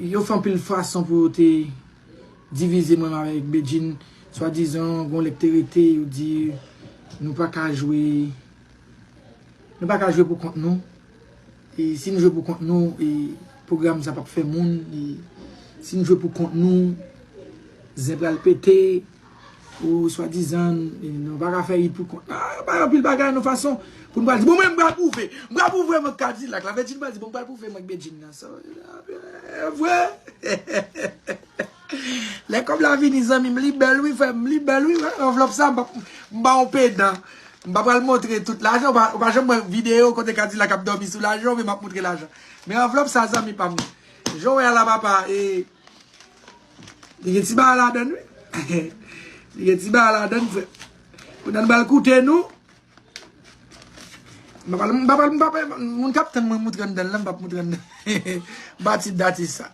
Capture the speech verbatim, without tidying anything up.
Yo fè anpil fason pou yo te divize mwen avèk Bedjine. Swadizan, gon lè k te rete, yo di nou pa ka jwe, nou pa ka jwe pou kont nou. E si nou jwe pou kont nou, e pwogram sa p ap fè moun. E si nou jwe pou kont nou, zen pral pete. Ou swadizan, e nou pa ka fè hit pou kont. Ah, yo bay anpil bagay nan fason pou nou pral di, bon, mwen, m pral pwouve. M pral pwouve mwen Kadilak la. Bedjine pral di, bon, m pral pwouve mwen Bedjine nan sa. E vre. Lè kòb la vini, zanmi m, li bèl, wi, frè m, li bèl, wi, wè. Anvlòp sa, m pa, m pa yon pedan. M pa pral montre tout lajan, ou pa, ou pa janm wè videyo kote Kadilak ap dòmi sou lajan, men m ap montre lajan. Men anvlòp sa, zanmi pa m. Jan w wè a la, papa, e, li gen ti bagay ladann, wi. Li gen ti bagay ladann, frè. Kounye a n pral koute nou. M pa pral, m pa pral, m pa pral, moun k ap tann mwen moutre anndan l lan, m p ap moutre anndan. M pa tit datis sa.